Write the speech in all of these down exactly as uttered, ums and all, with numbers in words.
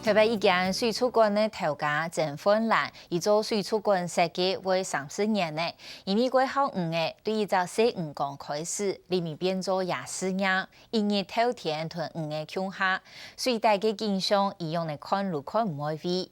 臺北一間水族館个頭家曾煥蘭，佢做水族館設計會三十年了。因為該項魚仔對一隻細魚缸開始，這下變做佢个事業，一日透天同魚仔共下，水底个景象佢仰仔看都看毋會畏。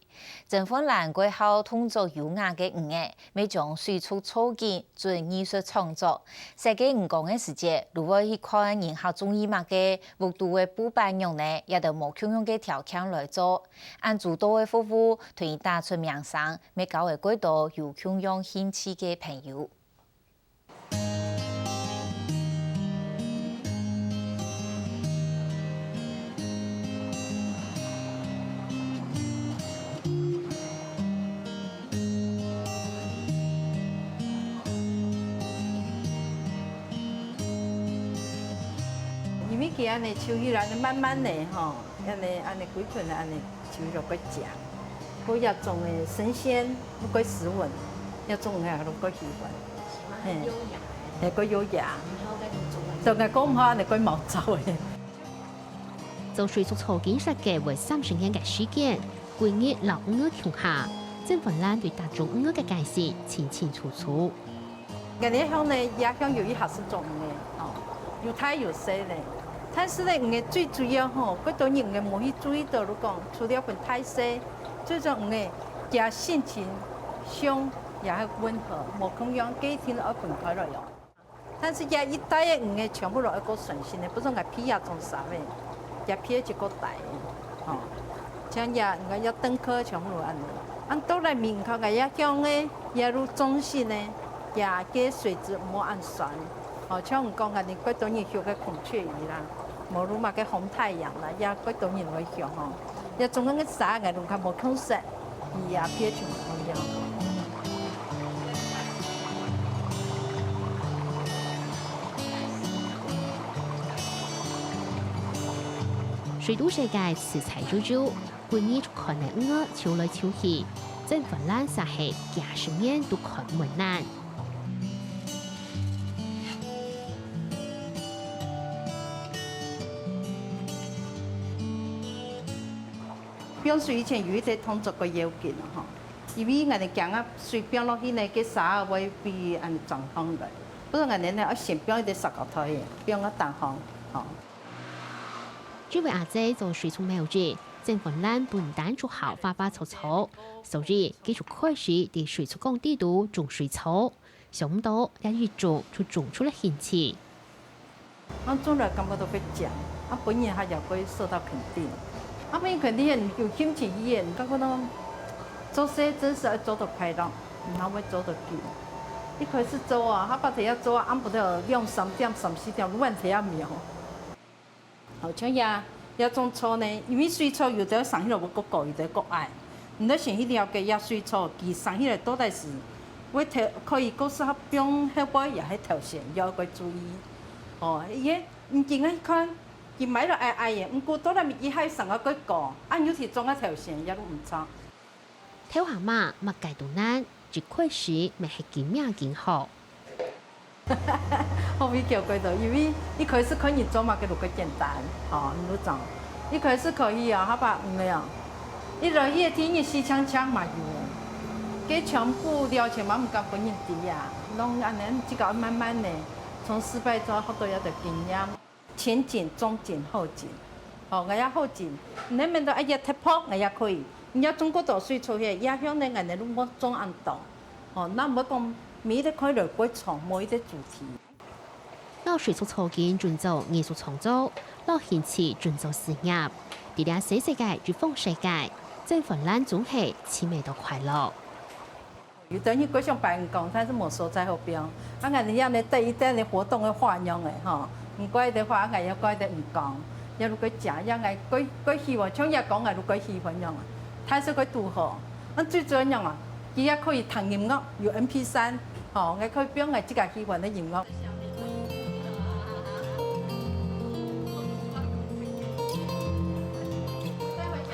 曾煥蘭該項動作優雅个魚仔，乜將水族造景 準藝術創作。設計魚缸个時節，就會去看人客中意麼个，屋肚个布板仰仔，也都無共樣个條件來做。恁周到个服務，同佢打出名聲，乜交會幾多有共樣興趣个朋友。 因為佢恁仔泅起來，恁仔慢慢仔吼，恁仔恁仔歸群仔恁仔泅落去食，佢這種个新鮮，又過斯文，這種个佢都過喜歡。嘿，嘿，過優雅。對，過毋好恁仔過毛躁个。 做水族草根設計會三十年个時間，歸日摎魚仔共下，曾煥蘭對大眾魚仔个解釋清清楚楚。𠊎這項呢，這項有一下係做魚仔，吼，有大有細个。但是呢，魚仔最主要吼，幾多人魚仔無去注意到，就講除了分大細，最主要魚仔佢性情、相也係溫和，無共樣，該一定愛分開來用。 但是這一帶个魚仔全部都愛過純淨个，毋係講𠊎鼻這種儕个，這鼻就過大个，吼。像這魚仔這燈科全部都恁仔。恁到來面看𠊎這樣个，這路中性个，這个水質無恁酸，吼，像講𠊎等幾多人畜个孔雀魚啦，無論麼个紅太陽啦，也幾多人會畜吼。 這種个色𠊎攏較無共識，佢也別種無共樣。水肚脣个自在悠悠，歸日看个魚仔泅來泅去，曾煥蘭煞係幾十年都看毋膦。 放水以前有一個動作較要緊吼，因為𠊎等驚啊水放落去呢，該沙會飛恁樣轉項來。所以𠊎等呢愛先放一個塑膠袋，放到頂項吼。這位阿姊做水族苗子，曾煥蘭本旦就好花花草草，所以佢就開始在水族館底肚種水草。 想毋到，這一種就種出了興趣。啊，種來感覺到會靚，啊，本人還也會受到肯定。啊，本人肯定有興趣，佢也感覺到做事真係愛做到快樂，然後會做到久。一開始做啊，下晡天也做啊，暗晡頭兩三點、三四點，亂天也無。 好像這，這種草呢，因為水草有兜生起來會較高，有兜較矮。你愛先去了解這水草，佢生起來到底係會頭，可以較適合放後背，也係頭先，也愛注意。哦，佢个，你今日看，佢埋到矮矮个，毋過到底佢還生到較高，恁樣去種个頭先，也都毋錯。 頭下嘛，麼个都難，一開始乜係緊命緊好。好味叫過到，因為一開始看人做嘛，个就較簡單，吼，你就知。一開始可以啊，下把毋係啊，一來去个天日死淨淨嘛有，該全部了錢嘛毋敢分人知啊，攏恁樣自家慢慢个，從失敗中學到一個經驗。 前景、中景、後景。吼，𠊎也後景，你免得愛一直突破，𠊎也可以。你愛種較多水草去，也向呢，𠊎呢，就莫種恁多。吼，那毋好講每一個開了過長，無一個主題。摎水族草根轉做藝術創作，摎興趣轉做事業。在這細細个一方世界，曾煥蘭總係尋得到快樂。 有兜人過想擺魚缸，但是無所在好放。啊，𠊎這樣呢，帶一帶呢活動个花樣个吼，毋怪得花，𠊎也怪得魚缸，也如果食，也𠊎過，過喜歡，像也講𠊎如果喜歡樣啊，大細个拄好。啊，最主要樣啊，佢也可以聽音樂，有M P三，吼，𠊎可以放𠊎自家喜歡个音樂。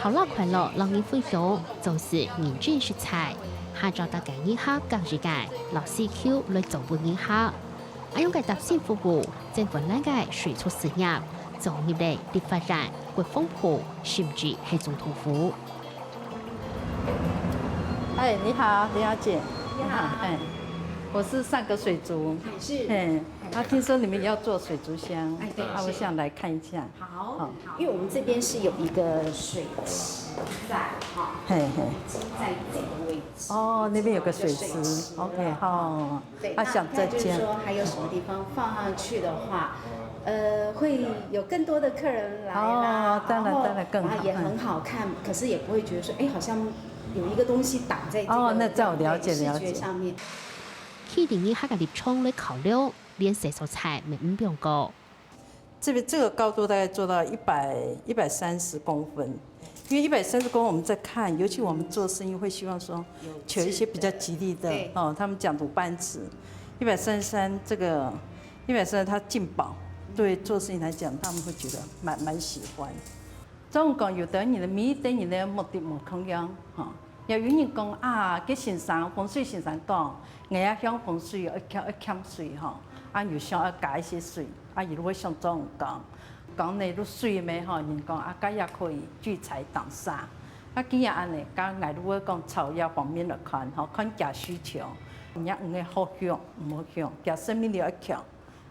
好樂快樂摎你分享，總是認真實在。下晝大家日下教育个，摎需求來做分人客。恁樣个貼心服務，正分咱个水族事業，走入來綠發園、國防部，甚至係總統府。哎，你好，李小姐。你好。哎，我是上个水族。是。哎，啊，听说你们也要做水族箱，哎，对，啊，我是。想来看一下。好，好。因为我们这边是有一个水池在，哈，嘿，嘿。已经在这个位置。哦，那边有个水池，有一个水池了。OK，好。对，啊，那你看就是说还有什么地方放上去的话，呃，会有更多的客人来啦，哦，当然，然后，当然更好，然后也很好看，嗯。可是也不会觉得说，哎，好像有一个东西挡在这个，哦，那这样了解，对，视觉上面。了解。企業家个立場來考量，連細所在乜毋放過。 这边，这个高度大概做到一百，一百三十公分，因为一百三十公分我们在看，尤其我们做生意会希望说求一些比较吉利的，对。哦，他们讲鲁班尺，一百三十三这个，一百三十它劲薄，对做生意来讲，他们会觉得蛮，蛮喜欢。 總講，有兜人个，每一兜人个目的無共樣，吼。也有人講啊，該先生，風水先生講，𠊎也向風水愛欠，愛欠水吼，啊，又想愛加一些水，啊，佢會想做講，講呢，有水咩吼，人講啊，該也可以聚財擋煞。啊，既然恁呢，該𠊎就會講朝這方面來看吼，看厥需求，若毋係好畜，毋好畜，厥生命力愛強。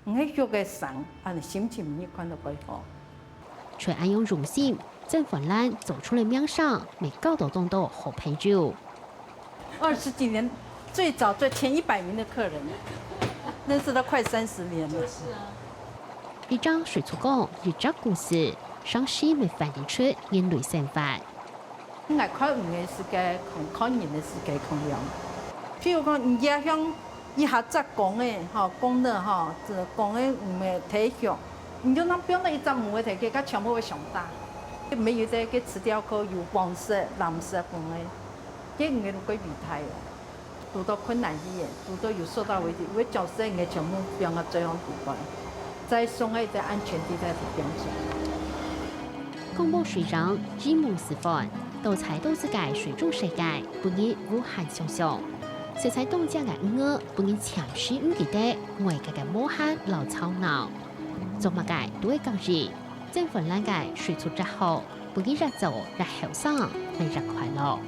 毋係畜个生，恁呢心情日看到蓋好。就恁樣用心，曾煥蘭做出來名聲，乜交到當多好朋友。二十几年，最早最前一百名的客人，认识了快三十年了。就是啊。一隻水族館，一隻故事，常時乜反映出人類生活。 𠊎看魚个世界，同看人个世界共樣。譬如講，你也像一下隻公个，吼，公个吼，這公个魚个體型，你就能放到一隻母个體型，佢全部會相打。沒有个，該池釣科有黃色、藍色、紅个，該魚个都過厲害个。 堵到困難去个，堵到有受到危機，會將生命全部放到最後地方，再送到一個安全地帶去放生。廣播水上，一目十分，多彩多姿个水中世界，分人無限想像。色彩當靚个魚兒，分人暫時毋記得外界个無閒摎吵鬧。做麼个都會介意，曾煥蘭个水族账號，分人越做越後生，也越快樂。